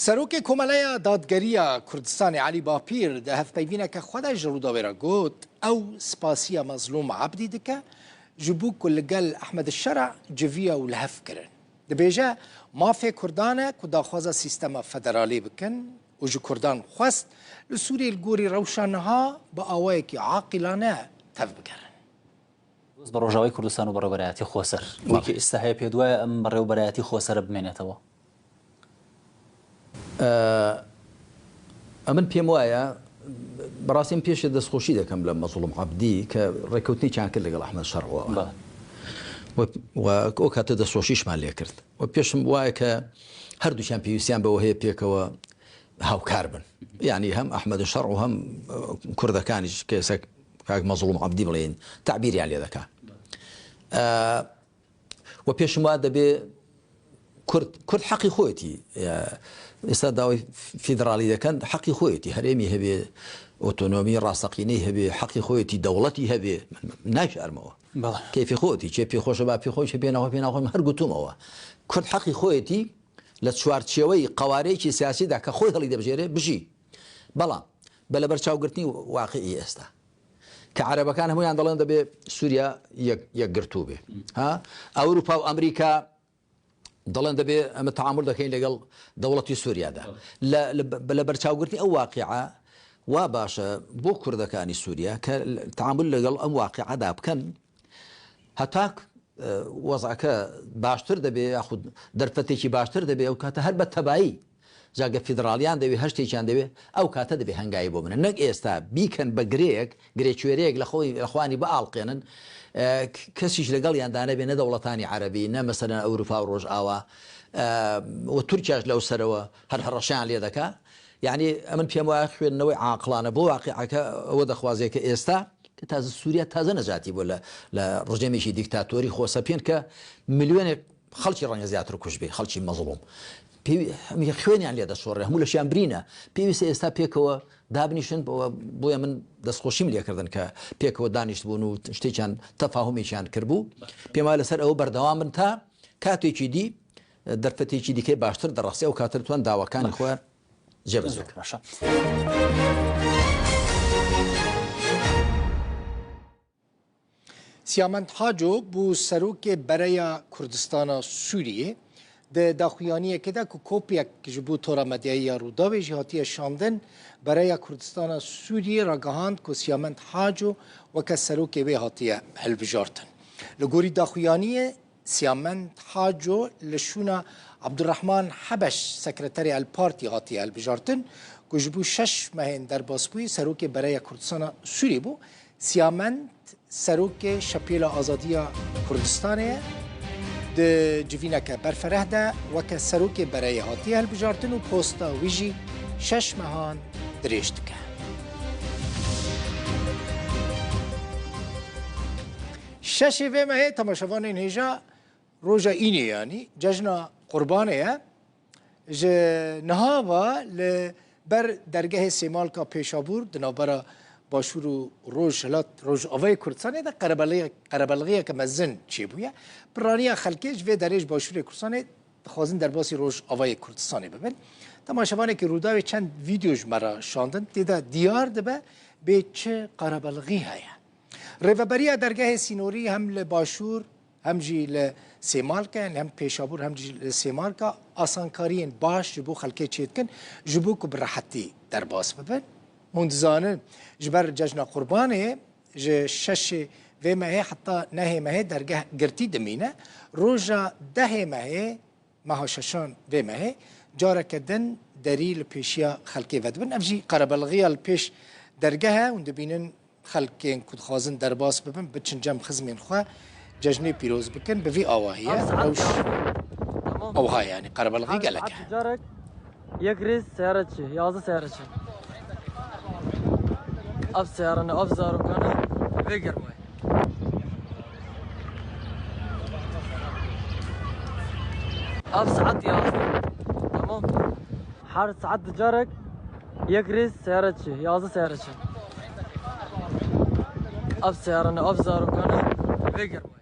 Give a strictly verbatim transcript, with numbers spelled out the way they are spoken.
Serokê Komeleya Dadgeriya Kurdistanê Elî Bapîr di hevpeyvîneke xwe de ji Rûdawê re got, ew spasiya Mezlûm Ebdî dike, ji bo ku li gel Ehmed Şer'a civiya û li hev kirin. Dibêje, mafê Kurdan e ku daxwaza sîstema federalî bikin û ji Kurdan xwest li Sûriyê li gorî rewşa niha bi awayekî aqîlane tevbigerin. Dost bi Rojavayê Kurdistan û Berewerayetî Xoser. Wî Belê. Ki îsta heye pê duwaye em berewerayetî Xoser bimênetewê. Ee, ئەمن پێم وایە، بەڕاستی من پێشێ دەستخۆشی دەکەم لە مەزڵوم عەبدی کە ڕێکەوتنێکیان کرد لەگەڵ ئەحمەد شەرع و ئەوان. بەڵێ. و، و ئەو کاتە دەستخۆشیشمان لێ کرد. و پێشم وایە کە هەردووکیان پێویستیان بەوە هەیە پێکەوە هاوکار بن. یعنی هەم ئەحمەد شەرع و هەم، ئە، کوردەکانیش کە ئێستا کاک مەزڵوم عەبدی بڵێن تعبیریان لێ دەکا. ئە، و پێشم وا دەبێ کورد، کورد حەقی خۆیەتی، ئە، ئێستا داوای فیدراڵی دەکەن، حەقی خۆیەتی هەرێمی هەبێ، ئۆتۆنۆمی ڕاستەقینەی هەبێ، حەقی خۆیەتی دەوڵەتی هەبێ، ناشارمەوە. بەڵێ. کەیفی خۆیەتی، چێ پێ خۆشە با پێ خۆی، چێ پێ ناخۆ پێ ناخۆی، من هەر گوتومەوە. کورد حەقی خۆیەتی لە چوارچێوەی قەوارەیەکی سیاسیدا کە خۆی هەڵی دەبژێرێ بژی. بەڵام بە لەبەرچاوگرتنی واقعی ئێستا کە عەرەبەکان هەمویان دەڵێن دەبێ سووریا یەک-، یەکگرتوو بێ. ها؟ ئەوروپا و ئەمریکا دەڵێن دەبێ ئەمە تەعامل دەکەین لەگەڵ دەوڵەتی سووریادا. لە، لە، بە، لە بەرچاوگرتنی ئەو واقعە وا باشە بۆ کوردەکانی سووریا کە تەعامل لەگەڵ ئەم واقعەدا بکەن، هەتا، ئە، وەزعەکە باشتر دەبێ، یاخود دەرفەتێکی باشتر دەبێ، ئەو کاتە هەر بە تەبایی جاگە فیدراڵیان دەوێ، هەر شتێکیان دەوێ، ئەو کاتە دەبێ هەنگاوی بۆ بنە. نەک ئێستا بیکەن بە گرێک، گرێکوێرەیەک لە خۆی، لە خوانی بئاڵقێنن. ئە، ک-، کەسیش لەگەڵیان دانەبێ، نە دەوڵەتانی عەرەبی، نە مەسەلەن ئەوروپا و ڕۆژئاوا، ئە، و تورکیاش لەو سەرەوە هەر هەڕەشەیان لێ دەکا. یعنی، ئەمن پێم وایە خوێندنەوەی عاقڵانە بۆ واقعەکە ئەوە دەخوازێ کە ئێستا کە تازە سووریا تازە نەجاتی بووە لە، لە ڕژێمێکی دیکتاتۆری خۆسەپێن کە ملیۆنێک خەڵکی ڕەنگە زیاتر کوژ بێ، خەڵکی مەزڵوم. پێوی-، هەموو خوێنیان لێ دەشۆڕێ، هەموو لەشیان برینە. پێویستە ئێستا پێکەوە دابنیشن، بۆ-، بۆیە من دەستخۆشیم لێکردن کە پێکەوە دانیشتبوون و شتێکیان، تەفاهومێکیان کردبوو. پێم وایە لەسەر ئەوە بەردەوام بن تا کاتێکی دی، دەرفەتێکی دیکەی باشتر دەڕەخسێ، ئەو کاتر توان داواکانی خۆیان جێبەجێ بکەن. باشە. Siyamend Haco bû serokê Bereya Kurdistana Sûriyê. Di daxuyaniyekê de ku kopyek ji bo tora medyayî ya Rûdawê jî hatiye şandin, Bereya Kurdistana Sûriyê ragihand ku Siyamend Haco weke serokê wê hatiye hilbijartin. Li gorî daxuyaniyê, Siyamend Haco li şûna Abdurrahman Hebeş, sekreterê El Partî, hatiye hilbijartin, ku ji bo şeş mehên derbasbûyî serokê Bereya Kurdistana Sûrî bû. Siyamend serokê Şepêla Azadiya Kurdistanê ye. Di civîneke berfereh de weke serokê bereyê hatiye hilbijartin û posta wî jî şeş mehan dirêj dike. Şeşê vê mehê temaşevanên hêja roja înê, yanî cejna Qurbanê ye. Ji niha ve li ber dergehê Sêmalka Pêşabûr di navbera Başûr û Rojhilat, Rojavayê Kurdistanê de qerebelixê-, qerebelixiyeke mezin çêbûye. Piraniya xelkê ji vê derê ji Başûrê Kurdistanê dixwazin derbasî Rojavayê Kurdistanê bibin. Temaşevanekî Rûdawê çend vîdeo ji me re şandin. Tê de diyar dibe bê çi qerebelixî heye. Rêveberiya dergehê sînorî hem li Başûr, hem jî li Sêmalka, yanî hem Pêşabûr, hem jî li Sêmalka asankariyên baş ji bo xelkê çêdikin, ji bo ku bi rehetî derbas bibin. Hûn dizanin, ji ber cejna Qurbanê ji şeşê vê mehê heta nehê mehê dergeh girtî dimîne. Roja dehê mehê, meha şeşan vê mehê, careke din derî li pêşiya xelkê vedibin. Ev jî qerebelixîya li pêş dergeh e. Hûn dibînin xelkên ku dixwazin derbas bibin, biçin cem xizmên xwe cejnê pîroz bikin. Bi vî awahî ye. Ev saet Rewş yazde. Tamam. Ewha ye, yanî qerebelixî Her gelek saet e. Carek yek rêz seyare çi, yazde seyare çi. Ev seyare ne, ev zarokane vê germayê. Ev saet yazde. Tamam. Her saet di carek yek rêz seyare çi, yazde seyare çi. Ev seyare ne, ev zarokane vê germayê.